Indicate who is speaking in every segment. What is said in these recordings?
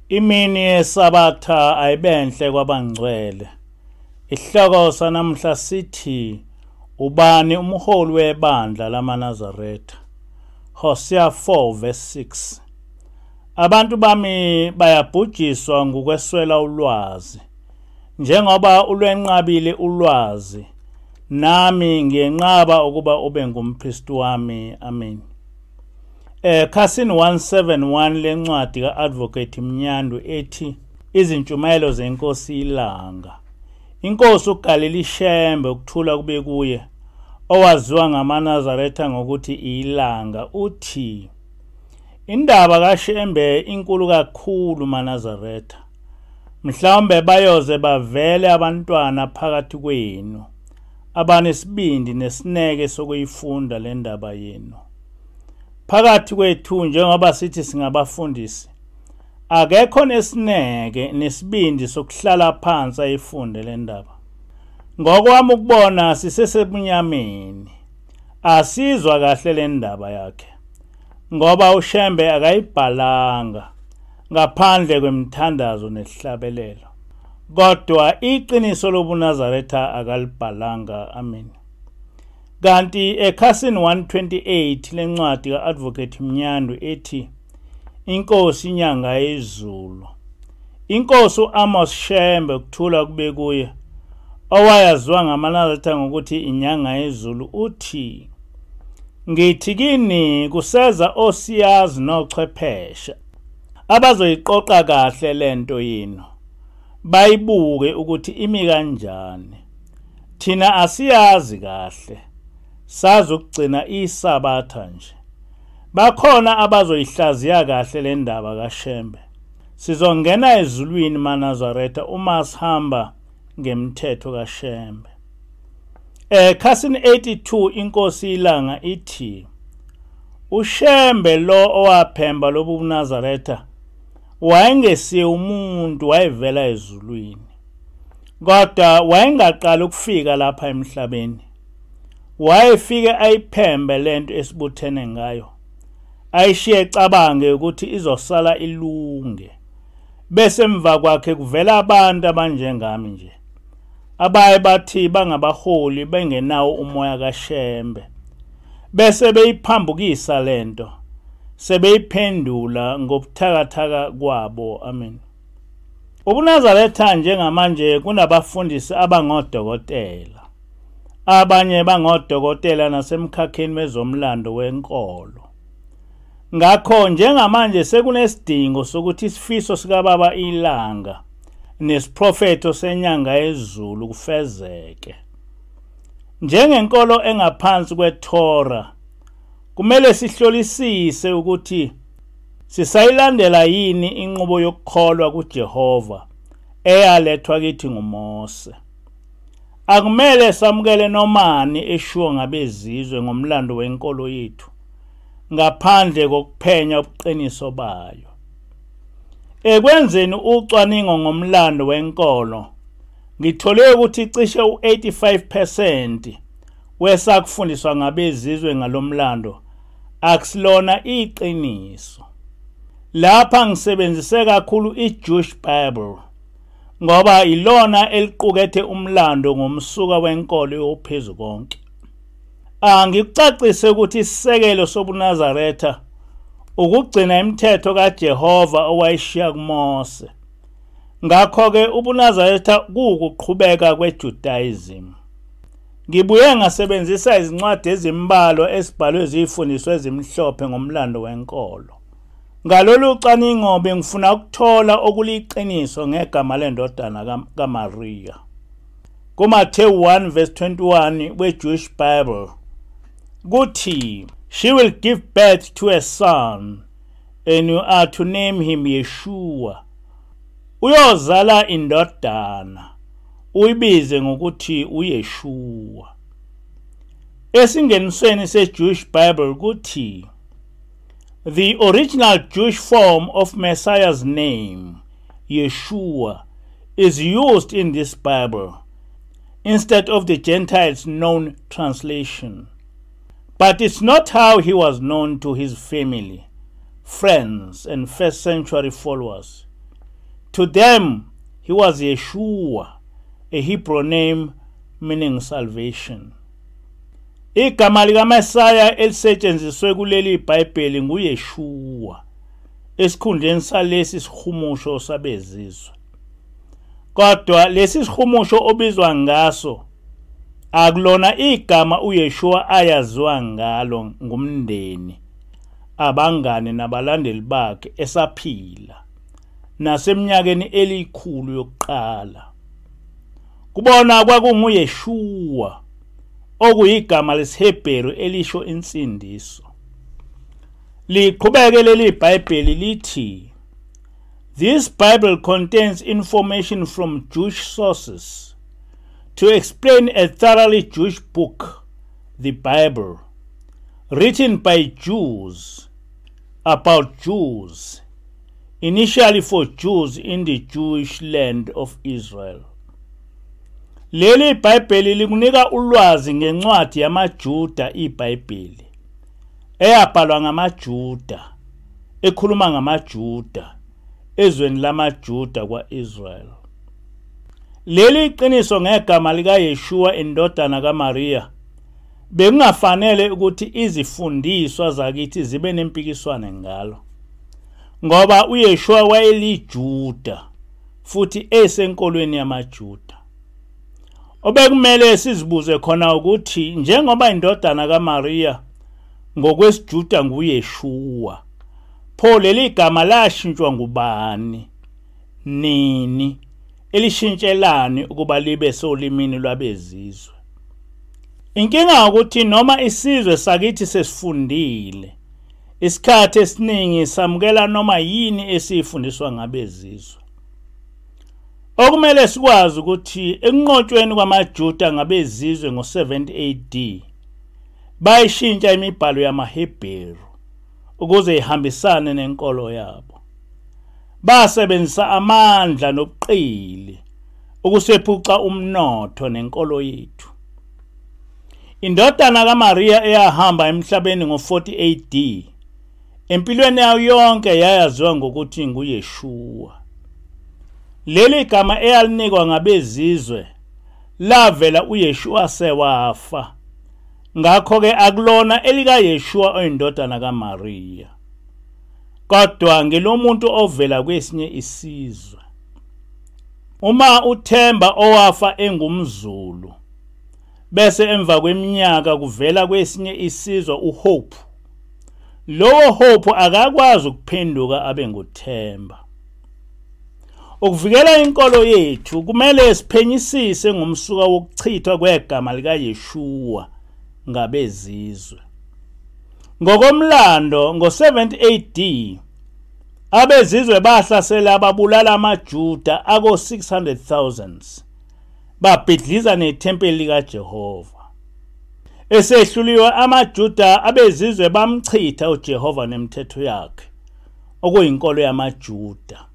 Speaker 1: Imini yeSabatha ayibenhle kwabangcwele. Isihloko sanamhla sithi ubani umholi webandla lamaNazaretha? Hosea 4 verse 6. Abantu bami bayabhujiswa ngokweswela ulwazi. Njengoba ulwenqabile ulwazi, nami ngiyenqaba ukuba ube ngumpristi wami. Amen. Ekhasini 171 lencwadi ka-Advocate Mnyandu ethi Izintshumayelo zeNkosi iLanga. Inkosi uGalili Shembe, ukuthula kube kuye, owaziwa ngamaNazaretha ngokuthi iLanga, uthi indaba kaShembe inkulu kakhulu maNazaretha. Mhlawumbe bayoze bavele abantwana phakathi kwenu abanesibindi nesineke sokuyifunda le ndaba yenu. Phakathi kwethu, njengoba sithi singabafundisi, akekho nesineke nesibindi sokuhlala phansi ayifunde le ndaba. Ngokwami ukubona sisesebunyameni, asizwa kahle le ndaba yakhe, ngoba uShembe akayibhalanga ngaphandle kwemithandazo nesihlabelelo, kodwa iqiniso lobuNazaretha akalibhalanga. Amen. Kanti ekhasini 128 lencwadi ka-Advocate Mnyandu ethi Inkosi iNyanga yeZulu, Inkosi uAmos Shembe, ukuthula kube kuye, owayaziwa ngamaNazaretha ngokuthi iNyanga yeZulu, uthi ngithi kini kuseza osiyazi nochwepheshe abazoyiqoqa kahle lento yenu, bayibuke ukuthi imi kanjani. Thina asiyazi kahle, sazi ukugcina iSabatha nje. Bakhona abazoyihlaziya kahle le ndaba kaShembe. Sizongena ezulwini maNazaretha uma sihamba ngemthetho kaShembe. Ekhasini 82 Inkosi iLanga ithi uShembe lo owaphemba lobu buNazaretha wayengesiye umuntu, wayevela ezulwini, kodwa wayengaqali ukufika lapha emhlabeni. Wayefike ayiphembe lento esibuthene ngayo, ayishiye ecabange ukuthi izosala ilunge, bese emva kwakhe kuvela abantu abanjengami nje, abaye bathi bangabaholi bengenawo umoya kaShembe, bese beyiphambukisa lento, sebeyiphendula ngobuthakathaka kwabo. Amen. UbuNazaretha njengamanje kunabafundisi abangodokotela, abanye bangodokotela nasemkhakheni wezomlando wenkolo. Ngakho njengamanje sekunesidingo sokuthi isifiso sikaBaba iLanga nesiprofetho senyanga yezulu kufezeke. Njengenkolo engaphansi kweTorah, kumele sihlolisise ukuthi sisayilandela yini inqubo yokukholwa kuJehova eyalethwa kithi nguMose. Akumele samukele nomani eshiwo ngabezizwe ngomlando wenkolo yethu ngaphandle kokuphenya ubuqiniso bayo. Ekwenzeni ucwaningo ngomlando wenkolo, ngithole ukuthi cishe u-85% wesakufundiswa ngabezizwe ngalomlando akusilona iqiniso. Lapha ngisebenzise kakhulu i-Jewish Bible ngoba ilona eliqukethe umlando ngomsuka wenkolo yophezu konke. Angikucacise ukuthi isisekelo sobuNazaretha ukugcina imithetho kaJehova owayishiya kuMose. Ngakho-ke ubuNazaretha kuwukuqhubeka kweJudaism. Ngibuye ngasebenzisa izincwadi ezimbalwa esibhalwe zifundiswa ezimhlophe ngomlando wenkolo. Ngalolu cwaningo bengifuna ukuthola okuliqiniso ngegama lendodana kaMaria. KuMathewu 1 verse 21 we-Jewish Bible kuthi, "She will give birth to a son and you are to name him Yeshua." Uyozala indodana, uyibize ngokuthi uYeshua. Esingenisweni se-Jewish Bible kuthi the original Jewish form of Messiah's name, Yeshua, is used in this Bible instead of the Gentiles' known translation. But it's not how he was known to his family, friends, and first century followers. To them, he was Yeshua, a Hebrew name meaning salvation. Igama likaMesaya elisetshenziswe kuleli iBhayibheli nguYeshua esikhundleni salesi sihumusho sabezizwe. Kodwa lesi sihumusho obizwa ngaso akulona igama uYeshua ayaziwa ngalo ngumndeni, abangane nabalandeli bakhe esaphila naseminyakeni elikhulu yokuqala. Kubona kwakunguYeshua, okuyigama lesiHebheru elisho insindiso. Liqhubeke leli iBhayibheli lithi, "This Bible contains information from Jewish sources to explain a thoroughly Jewish book, the Bible, written by Jews, about Jews, initially for Jews in the Jewish land of Israel." Leli iBhayibheli likunika ulwazi ngencwadi yamaJuda iBhayibheli, eyabhalwa ngamaJuda, ekhuluma ngamaJuda, ezweni lamaJuda kwa-Israel. Leli iqiniso ngegama likaYeshua indodana kaMaria bekungafanele ukuthi izifundiswa zakithi zibe nempikiswano ngalo, ngoba uYeshua wayeliJuda futhi esenkolweni yamaJuda. Obekumele sizibuze khona ukuthi njengoba indodana kaMaria ngokwesiJuda nguYeshua, pho leli gama lashintshwa ngubani, nini, elishintshelani ukuba libe solimini lwabezizwe? Inkinga ukuthi noma isizwe sakithi sesifundile, isikhathi esiningi samukela noma yini esifundiswa ngabezizwe. Okumele sikwazi ukuthi ekunqotshweni kwamaJuda ngabezizwe ngo-70 AD, bayishintsha imibhalo yamaHebheru ukuze ihambisane nenkolo yabo. Basebenzisa amandla nobuqili ukusephuca umnotho nenkolo yethu. Indodana kaMaria eyahamba emhlabeni ngo-40 AD, empilweni yayo yonke yayaziwa ngokuthi nguYeshua. Leli gama eyalinikwa ngabezizwe lavela uYeshua sewafa. Ngakho-ke akulona elikaYeshua oyindodana kaMaria, kodwa ngelomuntu ovela kwesinye isizwe. Uma uThemba owafa engumZulu, bese emva kweminyaka kuvela kwesinye isizwe uHope, lowo Hope akakwazi ukuphenduka abe nguThemba. Ukuvikela inkolo yethu kumele siphenyisise ngomsuka wokuchithwa kwegama likaYeshua ngabezizwe. Ngokomlando, ngo-70 AD abezizwe bahlasela ababulala amaJuda ako 600,000, babhidliza nethempeli likaJehova. Esehluliwe amaJuda, abezizwe bamchitha uJehova nemithetho yakhe, okuyinkolo yamaJuda.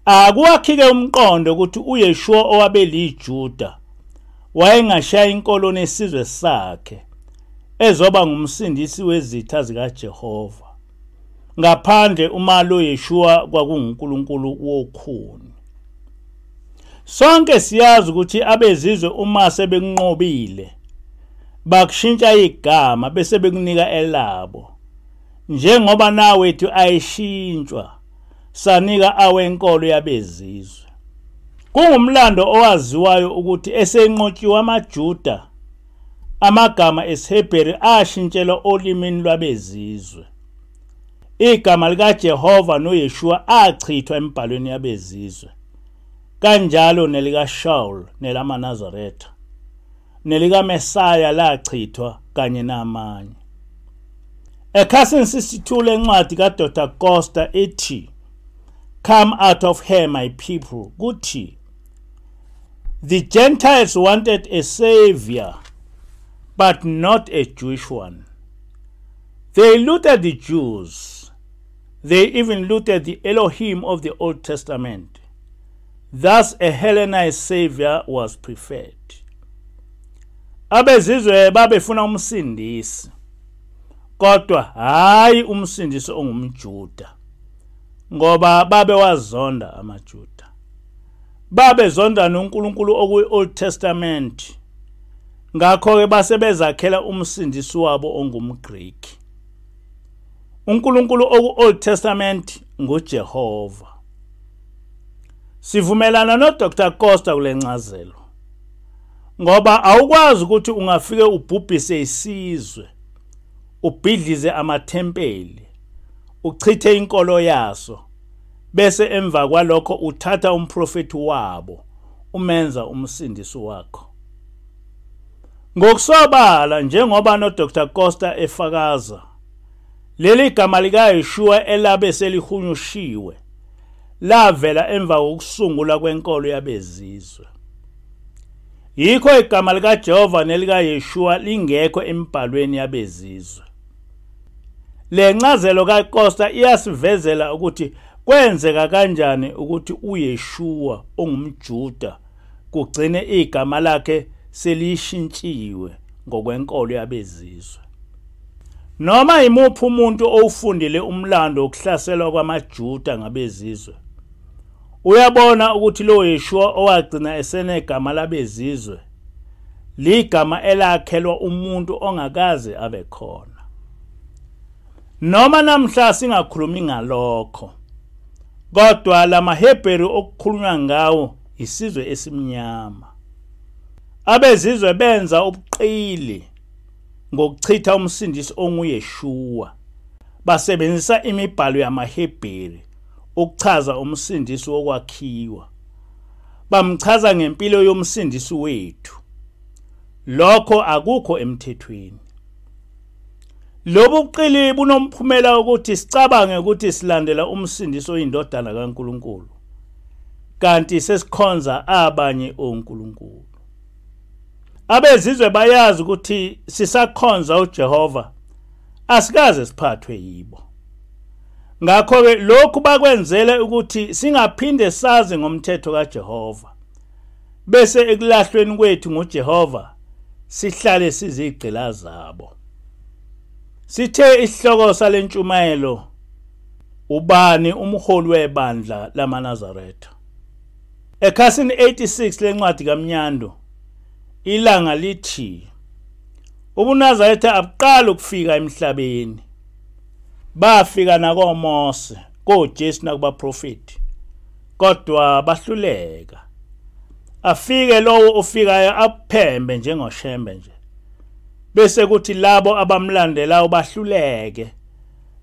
Speaker 1: Akuwakhike umqondo ukuthi uYeshua owabe liJuda wayengashaya inkolo nesizwe sakhe ezoba ngumsindisi wezitha zikaJehova, ngaphandle uma lo Yeshua kwakunguNkulunkulu wokhuni. Sonke siyazi ukuthi abezizwe uma sebekunqobile bakushintsha igama bese bekunika elabo, njengoba nawethu ayishintshwa sanika awenkolo yabezizwe. Kungumlando owaziwayo ukuthi esenqotshiwe amaJuda, amagama esiHebheru ashintshelwa olimini lwabezizwe. Igama likaJehova noYeshua achithwa emibhalweni yabezizwe, kanjalo nelikaShaul nelamaNazaretha, nelikaMesaya lachithwa kanye namanye. Ekhasini 62 lencwadi kaDr. Costa ethi "Come Out of Her, My People," kuthi, "The Gentiles wanted a savior, but not a Jewish one. They looted the Jews. They even looted the Elohim of the Old Testament. Thus a Hellenized savior was preferred." Abezizwe babefuna umsindisi, kodwa hayi umsindisi ongumJuda, Ngoba babewazonda amaJuda. Babezonda noNkulunkulu okuyi-Old Testament. Ngakho-ke basebezakhela umsindisi wabo ongumGreki. uNkulunkulu oku-Old Testament nguJehova. Sivumelana noDr Costa kule ncazelo. Ngoba awukwazi ukuthi ungafike ubhubhise isizwe, ubhidlize amathempeli, uchithe inkolo yaso, bese emva kwalokho uthatha umprofeti wabo umenza umsindisi wakho. Ngokusobala njengoba noDr Costa efakaza, leli gama likaYeshua elabe selihunyushiwe lavela emva kokusungula kwenkolo yabezizwe. Yikho igama likaJehova nelikaYeshua lingekho emibhalweni yabezizwe. Le ncazelo kaCosta iyasivezela ukuthi kwenzeka kanjani ukuthi uYeshua ongumJuda kugcine igama lakhe selishintshiwe ngokwenkolo yabezizwe. Noma imuphi umuntu owufundile umlando wokuhlaselwa kwamaJuda ngabezizwe uyabona ukuthi lo Yeshua owagcina esenegama labezizwe ligama elakhelwa umuntu ongakaze abe khona. Noma namhla singakhulumi ngalokho, kodwa lamaHebheru okukhulunywa ngawo isizwe esimnyama. Abezizwe benza ubuqili ngokuchitha umsindisi onguYeshua. Basebenzisa imibhalo yamaHebheru ukuchaza umsindisi wokwakhiwa. Bamchaza ngempilo yomsindisi wethu. Lokho akukho emthethweni. Lobu buqili bunomphumela ukuthi sicabange ukuthi silandela umsindisi oyindodana kaNkulunkulu, kanti sesikhonza abanye oNkulunkulu. Abezizwe bayazi ukuthi sisakhonza uJehova, asikaze siphathwe yibo. Ngakho-ke lokhu bakwenzele ukuthi singaphinde sazi ngomthetho kaJehova, bese ekulahlweni kwethu nguJehova sihlale sizigqila zabo. Sithe isihloko salentshumayelo, ubani umholi webandla lamaNazaretha? Ekhasini 86 lencwadi kaMnyandu, ilanga lithi ubuNazaretha abuqala ukufika emhlabeni. Bafika nakoMose, koJesu nakubaprofeti, kodwa bahluleka. Afike lowo ofikayo aphembe njengoShembe nje, bese kuthi labo abamlandelayo bahluleke,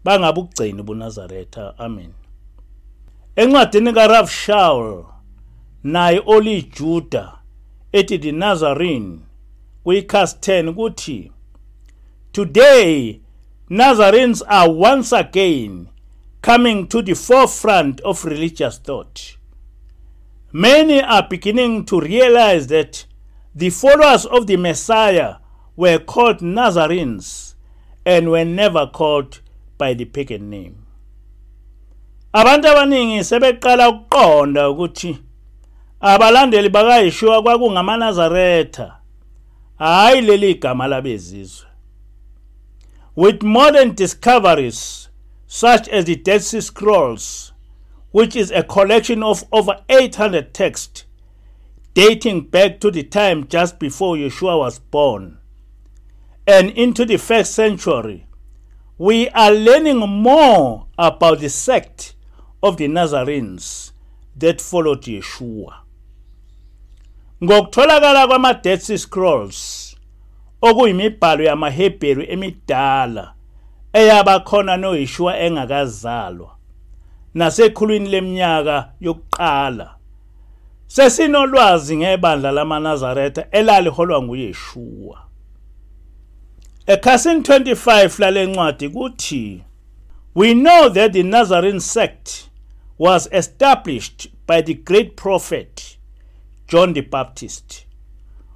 Speaker 1: bangabugcini ubuNazaretha. Amen. Encwadini kaRav Shaul naye oliJuda ethi The Nazarene kuyikhasi 10 kuthi, today Nazarenes are once again coming to the forefront of religious thought. Many are beginning to realize that the followers of the Messiah were called Nazarenes and were never called by the pagan name. Abantu abaningi sebeqala ukuqonda ukuthi abalandeli bakaYeshua kwakungamaNazaretha, hayi leli gama labezizwe. With modern discoveries such as the Dead Sea Scrolls, which is a collection of over 800 texts dating back to the time just before Yeshua was born and into the first century, we are learning more about the sect of the Nazarenes that followed Yeshua. Ngokutholakala kwama-Dead Sea Scrolls, okuyimibhalo yamaHebheru emidala eyabakhona noYeshua engakazalwa nasekhulwini leminyaka yokuqala, sesinolwazi ngebandla lamaNazaretha elaliholwa nguYeshua. Ekhasini 25 lalencwadi kuthi, we know that the Nazarene sect was established by the great prophet John the Baptist,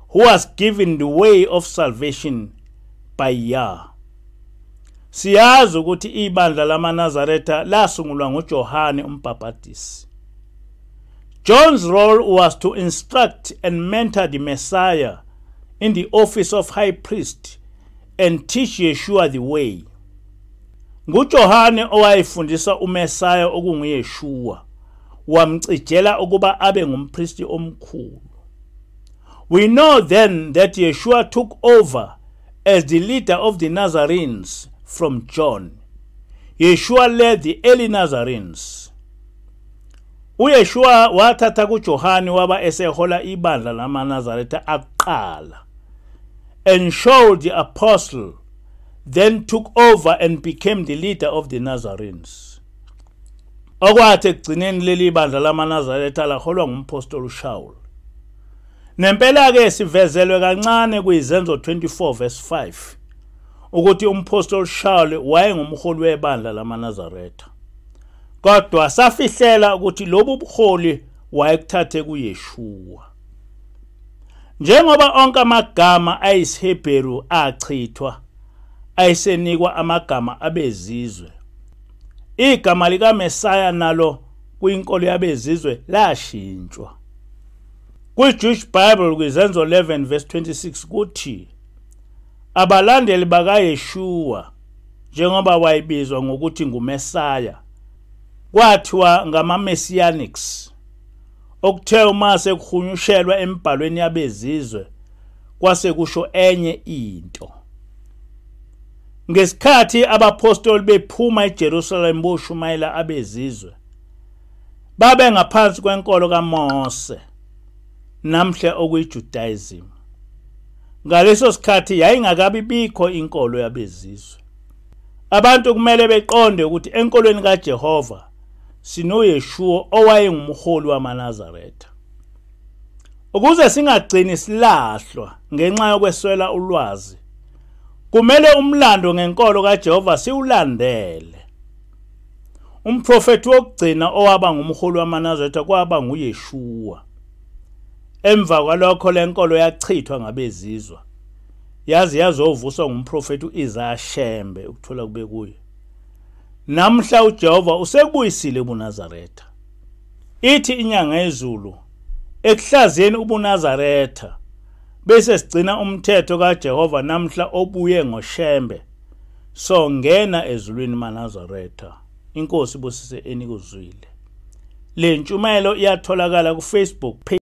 Speaker 1: who was given the way of salvation by Yah. Siyazi ukuthi ibandla lamaNazaretha lasungulwa nguJohane uMbhapatisi. John's role was to instruct and mentor the Messiah in the office of high priest and teach Yeshua the way. NguJohane owayefundisa uMesaya okunguYeshua, wamcijela ukuba abe ngumpristi omkhulu. We know then that Yeshua took over as the leader of the Nazarenes from John. Yeshua led the early Nazarenes. uYeshua wathatha kuJohane waba esehola ibandla lamaNazaretha akuqala, and showed the apostle then took over and became the leader of the Nazarenes. Okwathi ekugcineni leli bandla lamaNazaretha laholwa ngumpostoli uShaul. Nempela ke sivezelwe kancane kuyizenzo 24 verse 5 ukuthi umpostoli Shaul wayengumholi webandla lamaNazaretha. Kodwa safihlela ukuthi lobu buholi wayekuthathe kuYeshua. Njengoba onke amagama ayisiHebheru achithwa, ayisenikwa amagama abezizwe. Igama likaMesaya nalo kwinkolo yabezizwe lashintshwa. Kwi-Jewish Bible kwizenzo 11 verse 26 kuthi abalandeli bakaYeshua njengoba wayebizwa ngokuthi nguMesaya kwathiwa ngama-Messianics, okuthe uma sekuhunyushelwa emibhalweni yabezizwe kwase kusho enye into. Ngesikhathi abapostoli bephuma eJerusalem boshumayela abezizwe, babe ngaphansi kwenkolo kaMose, namhla okuyiJudaism. Ngaleso sikhathi yayingakabi bikho inkolo yabezizwe. Abantu kumele beqonde ukuthi enkolweni kaJehova sinoYeshua owayengumholi wamaNazaretha. Ukuze singagcini silahlwa ngenxa yokweswela ulwazi, kumele umlando ngenkolo kaJehova siwulandele. Umprofeti wokugcina owaba ngumholi wamaNazaretha kwaba nguYeshua. Emva kwalokho lenkolo yachithwa ngabezizwe, yazi yazovuswa ngumprofeti uIsaya Shembe ukuthola kube kuye. Namhla uJehova usekubuyisile ubuNazaretha. Ithi inyanga yezulu ekuhlaziyeni ubuNazaretha bese sigcina umthetho kaJehova namhla obuye ngoShembe, so ngena ezulwini maNazaretha. Inkosi ibusise enikuzwile. Le ntshumayelo iyatholakala ku Facebook page.